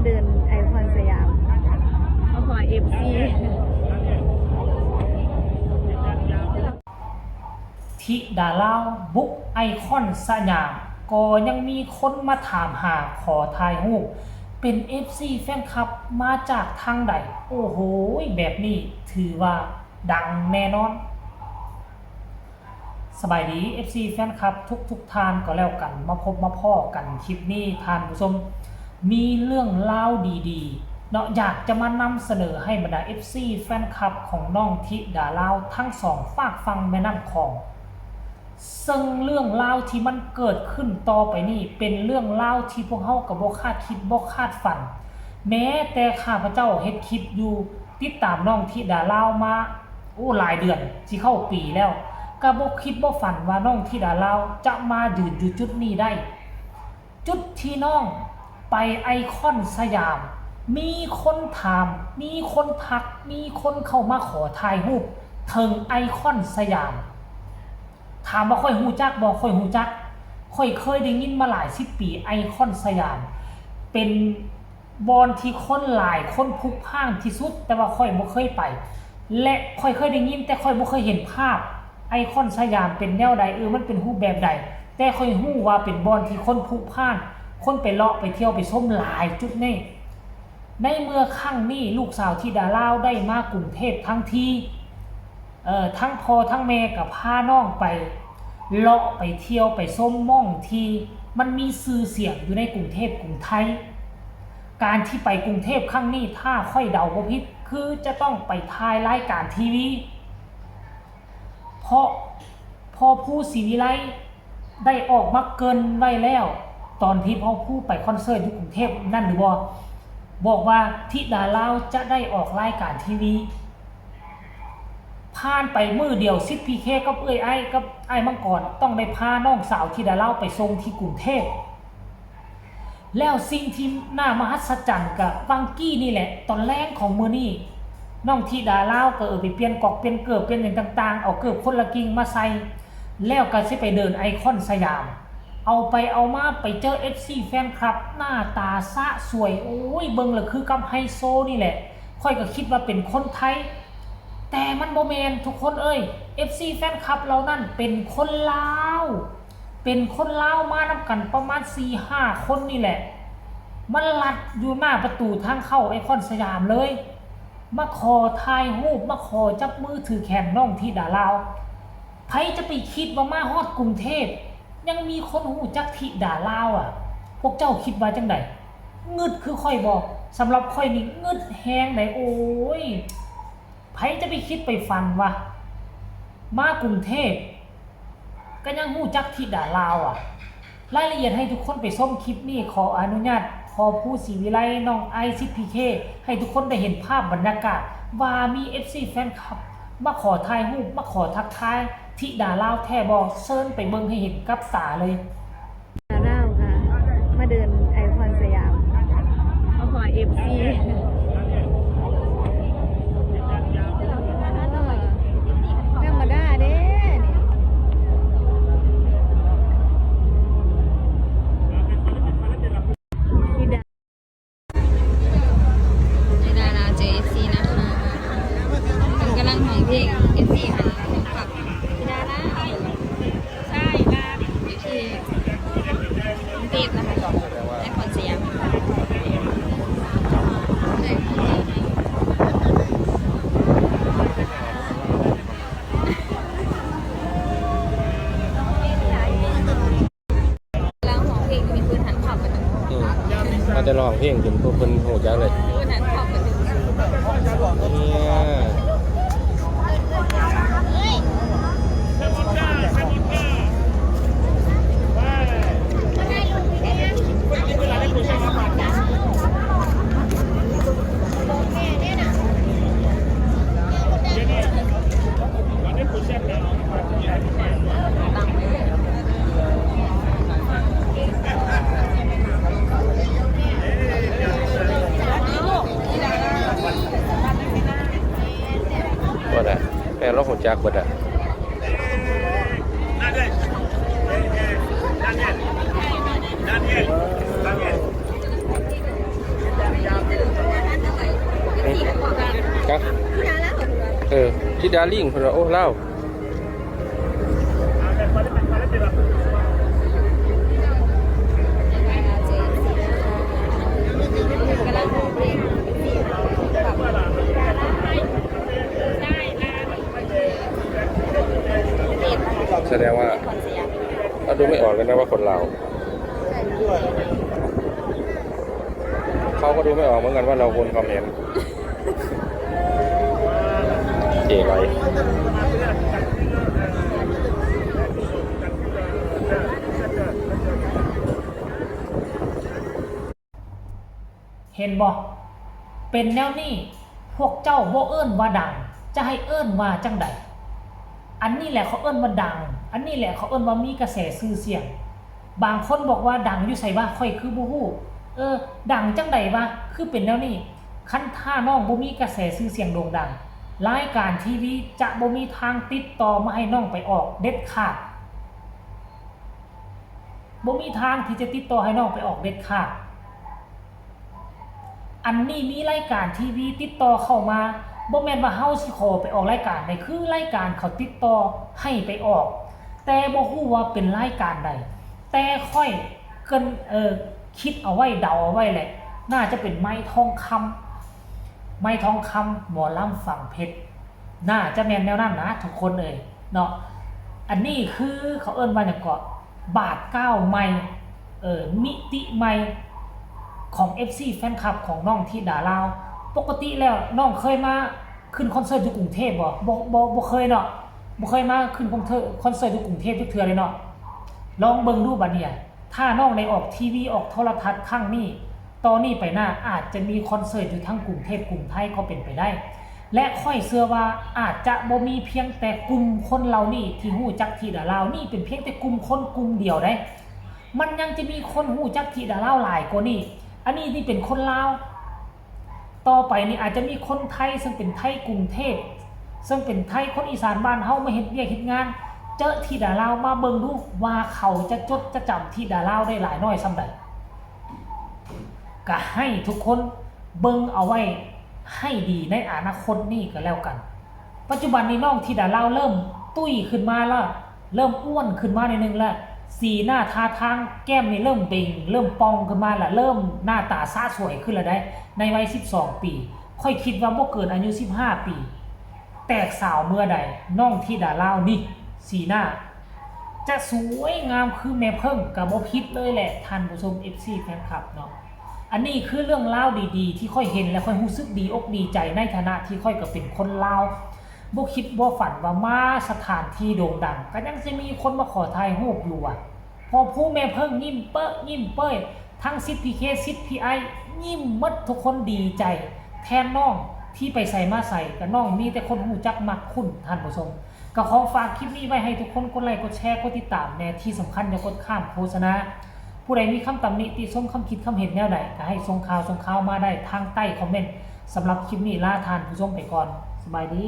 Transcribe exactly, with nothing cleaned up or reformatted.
เดินไอคอนสยามมาพอเอฟซี ธิดาลาวบุกไอคอนสยาม ก็ยังมีคนมาถามหาขอถ่ายรูป เป็นเอฟซีแฟนคลับมาจากทางใด โอ้โห แบบนี้ถือว่าดังแน่นอน สบายดี เอฟซีแฟนคลับทุกๆท่านก็แล้วกัน มาพบมาพ้อกันคลิปนี้ท่านผู้ชม มีเรื่องราวดีๆ เนาะ อยากจะมานำเสนอให้บรรดาเอฟซีแฟนคลับของน้องธิดาลาวทั้งสองฟากฝั่งแม่น้ำของ ซึ่งเรื่องราวที่มันเกิดขึ้นต่อไปนี้เป็นเรื่องราวที่พวกเฮาก็บ่คาดคิดบ่คาดฝัน แม้แต่ข้าพเจ้าเฮ็ดคลิปอยู่ติดตามน้องธิดาลาวมา โอ้ หลายเดือน สิเข้าปีแล้ว ก็บ่คิดบ่ฝันว่าน้องธิดาลาวจะมายืนอยู่จุดนี้ได้ จุดที่น้องไปไอคอนสยาม มีคนถาม มีคนทัก มีคนเข้ามาขอถ่ายรูปเถิงไอคอนสยาม ถามว่าข้อยฮู้จักบ่ ข้อยฮู้จัก ข้อยเคยได้ยินมาหลายสิบปี ไอคอนสยาม เป็นบ่อนที่คนหลาย คนพลุกพล่านที่สุด แต่ว่าข้อยบ่เคยไป และข้อยเคยได้ยิน แต่ข้อยบ่เคยเห็นภาพ ไอคอนสยามเป็นแนวใด เออ มันเป็นรูปแบบใด แต่ข้อยฮู้ว่าเป็นบ่อนที่คนพลุกพล่าน คนไปเลาะไปเที่ยวไปชมหลายจุดนี่ ในเมื่อครั้งนี้ลูกสาวธิดาลาวได้มากรุงเทพทั้งที เอ่อ ทั้งพ่อทั้งแม่ก็พาน้องไปเลาะไปเที่ยวไปชมหม่องที่มันมีชื่อเสียงอยู่ในกรุงเทพกรุงไทย การที่ไปกรุงเทพครั้งนี้ถ้าข้อยเดาบ่ผิด คือจะต้องไปถ่ายรายการทีวี เพราะพ่อภูศรีวิไลได้ออกมาเกริ่นไว้แล้ว ตอนที่พ่อภูไปคอนเสิร์ตอยู่กรุงเทพนั่นหรือบ่ บอกว่าธิดาลาวจะได้ออกรายการทีวี ผ่านไปมื้อเดียว สิทธิ์พีเคกับเอื้อยไอ้กับไอ้ายมังกรต้องได้พาน้องสาวธิดาลาวไปส่งที่กรุงเทพ แล้วสิ่งที่น่ามหัศจรรย์ก็วังกี้นี่แหละ ตอนแลงของมื้อนี้ น้องธิดาลาวก็เออไปเปลี่ยนกอกเปลี่ยนเกิบเปลี่ยนหยังต่างๆ เอาเกิบคนละกิ่งมาใส่ แล้วก็สิไปเดินไอคอนสยาม เอาไปเอามาไปเจอเอฟซีแฟนคลับ หน้าตาสะสวย โอ้ย เบิ่งแล้วคือกับไฮโซนี่แหละ ข้อยก็คิดว่าเป็นคนไทย แต่มันบ่แม่นทุกคนเอ้ย เอฟซีแฟนคลับเหล่านั้นเป็นคนลาว เป็นคนลาวมานำกันประมาณสี่ห้าคนนี่แหละ มันลัดอยู่หน้าประตูทางเข้าไอคอนสยามเลย มาขอถ่ายรูป มาขอจับมือถือแขนน้องธิดาลาว ไผจะไปคิดว่ามาฮอดกรุงเทพ ยังมีคนฮู้จักธิดาลาวอะ พวกเจ้าคิดว่าจั่งใด งึดคือข้อยบ่ สำหรับข้อยนี่งึดแฮงใด โอ้ย ไผจะไปคิดไปฝันว่า มากรุงเทพ ก็ยังฮู้จักธิดาลาวอะ รายละเอียดให้ทุกคนไปชมคลิปนี้ ขออนุญาตพ่อภูศรีวิไล น้องไอซ์ สิทธิ์พีเค ให้ทุกคนได้เห็นภาพบรรยากาศ ว่ามีเอฟซีแฟนคลับ มาขอถ่ายรูป มาขอทักทายธิดาลาวแท้บ่ เชิญไปเบิ่งให้เห็นกับตาเลย ดาลาวค่ะ มาเดินไอคอนสยาม มาพอเอฟซี ธรรมดาเด้นี่ ธิดาลาวเจอเอฟซีนะคะ มันกำลังฮ้องเพลง เอฟซีหัน ธิดาลาว ใช่ครับ อยู่ที่กรุงเทพฯนะคะ นครสยาม ลาวฮ้องเพลงมีพื้นฐานความกัน อืม มาแต่ร้องเพลงจนพวกเพิ่นฮู้จักเลย พื้นฐานความกัน เนี่ย บ่ได้ แต่เราฮู้จักเบิดอะ Daniel, Daniel, Daniel. ครับ เออ ธิดาลิงเพิ่นว่า โอ้ ลาว แสดงว่า เขาดูไม่ออกเลยนะว่าคนลาว เขาก็ดูไม่ออกเหมือนกันว่าเราคนเขมร เจ๋งไร เห็นบ่ เป็นแนวนี้ พวกเจ้าบ่เอิ้นว่าดัง จะให้เอิ้นว่าจั่งใด อันนี้แหละเขาเอิ้นว่าดัง อันนี้แหละเขาเอิ้นว่ามีกระแสชื่อเสียง บางคนบอกว่าดังอยู่ไสวะ ข้อยคือบ่ฮู้ เออ ดังจั่งใดวะ คือเป็นแนวนี้ คันถ้าน้องบ่มีกระแสชื่อเสียงโด่งดัง รายการทีวีจะบ่มีทางติดต่อมาให้น้องไปออกเด็ดขาด บ่มีทางที่จะติดต่อให้น้องไปออกเด็ดขาด อันนี้มีรายการทีวีติดต่อเข้ามา บ่แม่นว่าเฮาสิขอไปออกรายการใด คือรายการเขาติดต่อให้ไปออก แต่บ่ฮู้ว่าเป็นรายการใด แต่ข้อยเกริ่น เอ่อ คิดเอาไว้ เดาเอาไว้แหละ น่าจะเป็นไมค์ทองคำ ไมค์ทองคำ หมอลำฝั่งเพชร น่าจะแม่นแนวนั้นนะทุกคนเอ่ยเนาะ อันนี้คือเขาเอิ้นว่าหยังเกาะ บาทก้าวใหม่ เออ มิติใหม่ ของ เอฟซี แฟนคลับของน้องธิดาลาว ปกติแล้วน้องเคยมาขึ้นคอนเสิร์ตอยู่กรุงเทพฯบ่ บ่ บ่ บ่เคยเนาะ บ่เคยมาขึ้นคอนเสิร์ต คอนเสิร์ตอยู่กรุงเทพฯจักเทื่อเลยเนาะ ลองเบิ่งดูบัดนี้ ถ้าน้องได้ออกทีวีออกโทรทัศน์ครั้งนี้ ต่อนี้ไปหน้าอาจจะมีคอนเสิร์ตอยู่ทั้งกรุงเทพฯกรุงไทยก็เป็นไปได้ และข้อยเชื่อว่าอาจจะบ่มีเพียงแต่กลุ่มคนเหล่านี้ที่ฮู้จักธิดาลาว นี่เป็นเพียงแต่กลุ่มคนกลุ่มเดียวเด้ มันยังจะมีคนฮู้จักธิดาลาวหลายกว่านี้ อันนี้นี่เป็นคนลาว ต่อไปนี่อาจจะมีคนไทยซึ่งเป็นไทยกรุงเทพฯ ซึ่งเป็นไทยคนอีสานบ้านเฮามาเฮ็ดเวียกเฮ็ดงาน เจอธิดาลาวมาเบิ่งดูว่าเขาจะจดจะจำธิดาลาวได้หลายน้อยส่ำใด ก็ให้ทุกคนเบิ่งเอาไว้ให้ดีในอนาคตนี้ก็แล้วกัน ปัจจุบันนี้น้องธิดาลาวเริ่มตุ้ยขึ้นมาแล้ว เริ่มอ้วนขึ้นมาหน่อยนึงแล้ว สีหน้าท่าทางแก้มนี่เริ่มเบ่ง เริ่มป่องขึ้นมาแล้ว เริ่มหน้าตาสะสวยขึ้นแล้วได้ ในวัย สิบสอง ปี ข้อยคิดว่าบ่เกินอายุ สิบห้า ปี แตกสาวเมื่อใด น้องธิดาลาวนี่ สีหน้า จะสวยงามคือแม่เพิ่งก็บ่ผิดเลยแหละ ท่านผู้ชม เอฟซี แฟนคลับเนาะ อันนี้คือเรื่องราวดีๆ ที่ข้อยเห็นและข้อยรู้สึกดีอกดีใจในฐานะที่ข้อยก็เป็นคนลาว บ่คิดบ่ฝันว่ามาสถานที่โด่งดัง ก็ยังสิมีคนมาขอถ่ายรูปอยู่ว่ะ พอผู้แม่เพิ่งยิ้มเป๊ะยิ้มเป้ย ทั้งสิทธิ์พีเค สิทธิ์พีไอ ยิ้มหมดทุกคนดีใจ แทนน้องที่ไปไสมาไสก็น้องมีแต่คนรู้จักมักคุ้น ท่านผู้ชม ก็ขอฝากคลิปนี้ไว้ให้ทุกคนกดไลค์กดแชร์กดติดตามแน่ ที่สำคัญอย่ากดข้ามโฆษณา ผู้ใดมีคำตำหนิติชมคำคิดคำเห็นแนวใดก็ให้ส่งข่าวส่งข่าวมาได้ทางใต้คอมเมนต์ สำหรับคลิปนี้ลาท่านผู้ชมไปก่อน สบายดี